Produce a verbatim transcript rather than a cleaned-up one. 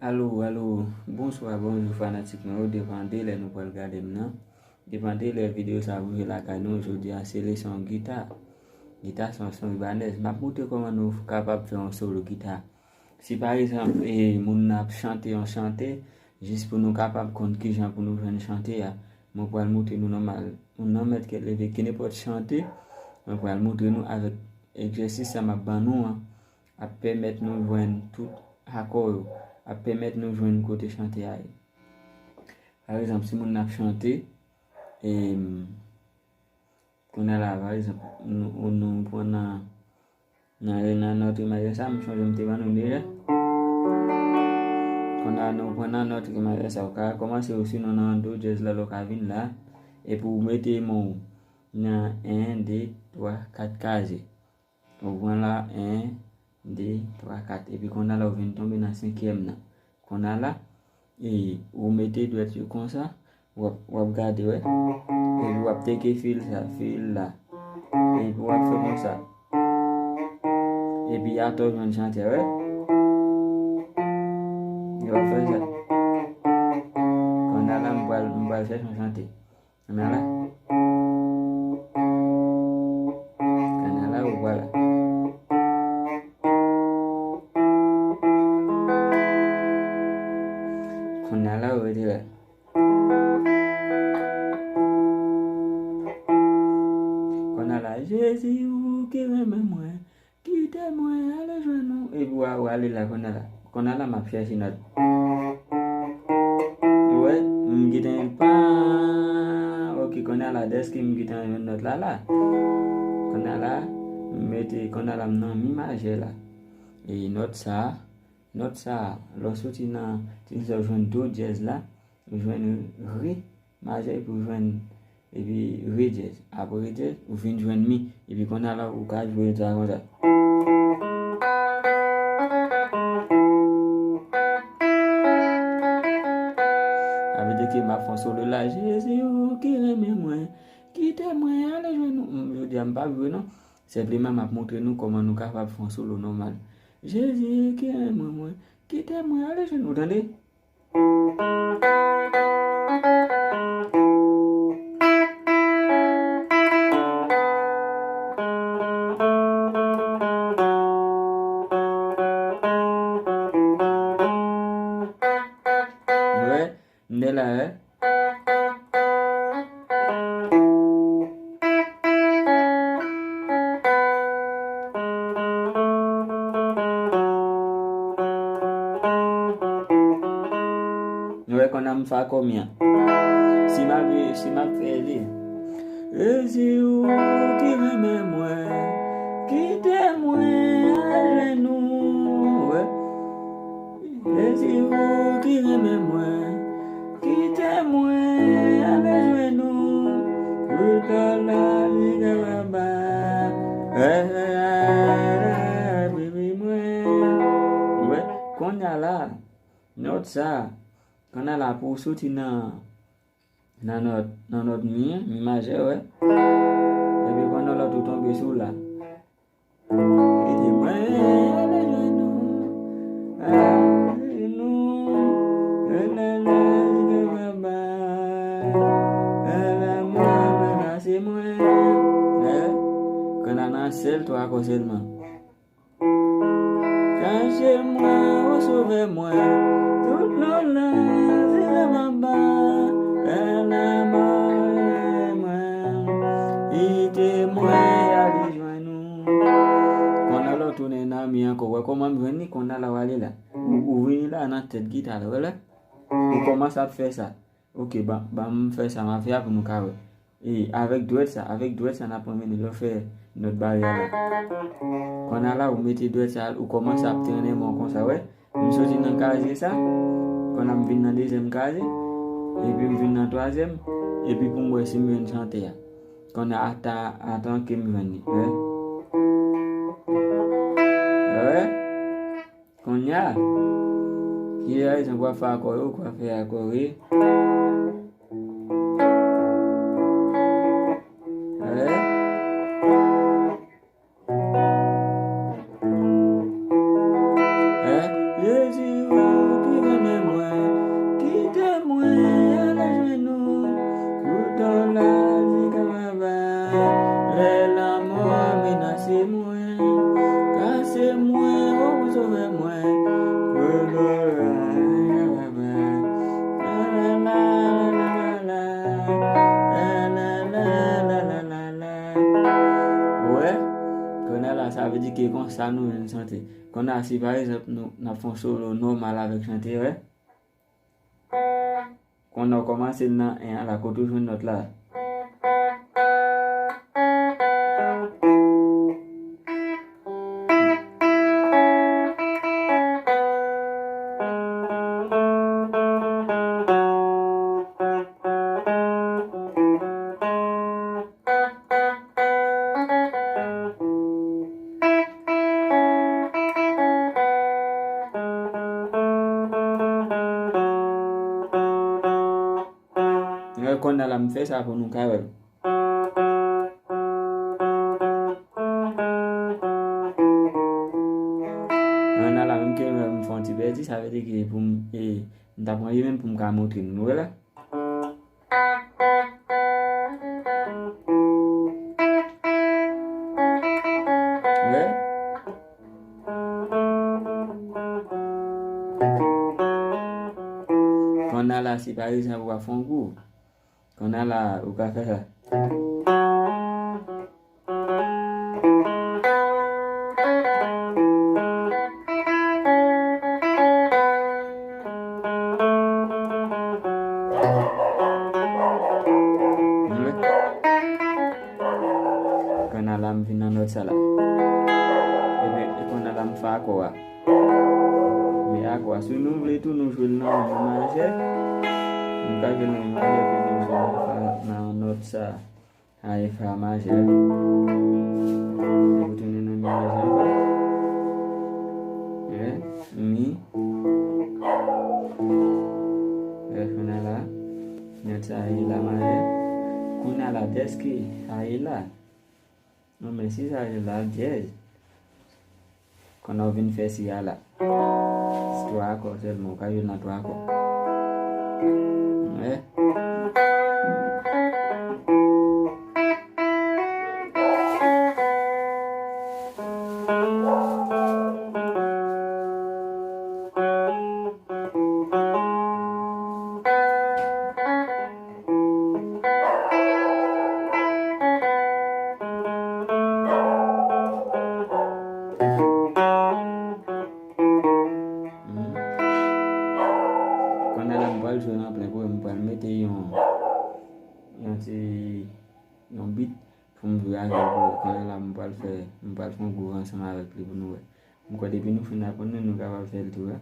Alo, alo, bonswa, bonjou fanatik mwen yo, depann de lè nou pral gade m nan. Depann de lè videyo sa a rive lakay nou, jodi a se leson gita. Gita se yon son ibanèz. M ap montre kòman nou kapab fè yon solo gita. Si pa egzanp, e, moun nan ap chante yon chante, jis pou nou kapab konn kijan pou nou jwenn chante a, mwen pral montre nou nòmal. Moun nan mèt kèt leve kenenpòt chante, mwen pral montre nou avèk egzèsis sa m ap ban nou an, ap pèmèt nou jwenn tout akò yo, ap pèmèt nou jwenn kote chante a ye. Pa egzanp, si moun nan ap chante, e, kounye a la, pa egzanp, nou, nou pran nan, nan, nan nòt majè sa, m sonje m te ban nou deja. Kounye a, nou pran nan nòt majè sa, ou ka kòmanse osinon nan do dyèz la, lè w ka vin la, epi w mete men w nan en, de, twa, kat kazye. Ou pran la, en, de, twa, kat. Epi kounye a la, ou vin tonbe nan senkyèm nan. Kounye a la, e, ou mete dwèt yo konsa, w ap, w ap gade, wè. Epi w ap teke fil sa, fil la. Epi w ap fè konsa. Epi atò w jwenn chante a, wè. Epi w ap fè sa. Kounye a la, m pral, m pral chèche yon chante. Kounye a la. Kounye a la, ou vwala. Kounye a la, ou rete la. Kounye a la, Jezi, ou ki renmen mwen, kite mwen ale jwenn ou. Epi w a, w ale la kounye a la. Kounye a la, m ap chèche nòt. Ou wè, m gentan pa. Ok, kounye a la, dèske m gentan jwenn nòt la la. Kounye a la, m mete, kounye a la, m nan mi majè la. E nòt sa a, nòt sa a, lè w soti nan, ti sa w jwenn do dyèz la, ou jwenn re majè, epi ou jwenn, epi re dyèz. Apre re dyèz, ou vin jwenn mi. Epi kounye a la, ou ka jwe sa konsa. Sa vle di ke m ap fè yon solo la, Jezi, ou ki renmen mwen, kite mwen ale jwenn ou. M, jodi a, m p ap jwe non. Senpleman, m ap montre nou kòman nou kapab fè yon solo nòmal. Jezi, ou ki renmen mwen, kite mwen ale jwenn ou, tande? Wè, m te la, wè. Nou wè kounye a m fè akò mi an. Si m ap, si m ap fè li. Jezi, ou ki renmen mwen, kite mwen al jwenn ou. Wè. Jezi, ou ki renmen mwen, kite mwen ale jwenn ou. Tout lòt la, li ka pa ba. Wè, kounye a la, nòt sa, kounye a la pou w soti nan, nan nòt, nan nòt mi, mi majè, wè. Epi kounye a lòt ou tonbe sou la. Kite mwen ale jwenn ou, ale jwenn ou, la, la, la, li ka pa ba, la, la, mwen, mwen, la, se mwen. Wè, kounye a nan sèl twa akò sèlman. Kache mwen, o Sovè mwen, tout lòt la, se la m ap ba, la, la, mwen, mwen, kite mwen ale jwenn ou. Kounye a lè w tounen nan mi ankò, wè kòman m jwenn li, kounye a la w ale la. Ou, ou vini la nan tèt gita la, wè la. Ou kòmanse ap fè sa. Ok, ban, ban m fè sa m ap fè a pou nou ka wè. E avèk dwèt sa, avèk dwèt sa n ap pran mennen lè w fè nòt baryè la. Kounye a la, ou mete dwèt sa, ou kòmanse ap trennen men w konsa, wè. M soti nan kazye sa, kounye a m vin nan dezyèm kazye, epi m vin nan twazyèm, epi pou m wè si m jwenn chante a. Kounye a ata, ata ke m jwenn li, wè. Wè. Kounye a, ki rezon kwa fè akò yo, kwa fè akò yo. Wè. Wè. Jezi, ou ki renmen Kase mwen, kase mwen, o pou sove mwen. Wè, kounye a la, sa vle di ke konsa nou menm chante. Kounye a, si pa egzanp nou, n ap fè yon solo nòmal avèk chante, wè. Kounye a, w kòmanse nan en an la, kote w jwenn nòt la. Kounye a la, m fè sa pou nou ka wè l. Kounye a la, menm ke m fè yon ti pèdi, sa vle di ke pou m, e, m ta pran li menm pou m ka montre nou. Nou wè la? Wè? Kounye a la, si pa egzanp ou ap fè yon gou, kounye a la, ou ka fè sa. Kounye a la, m vin nan nòt sa la. Ebyen, e kounye a la, m fè akò a. Men akò a, si nou vle tou, nou jwe l nan mi majè. Nou ka jwe l nan mi majè, epi nou jwe l nan fa, nan nòt sa. A, e fa majè. Ou tounen nan mi majè ankò. Rè, mi. Rè, kounye a la. Nòt sa a e la majè. Kounye a la, dèske sa e la. Non, men si sa e la, dyèz. Kounye a w vin fè si a la. Se twa akò sèlman, ou ka jwe nan twa akò. Wè. Kounye a la, m pral jwe nan plen pou m pral mete yon, yon ti, yon beat pou m jwe avè l. Kounye a la, m pral fè, m pral fè yon gou ansanm avèk li pou nou wè. M kwè depi nou fin aprann li, nou kapab fè l tou, wè.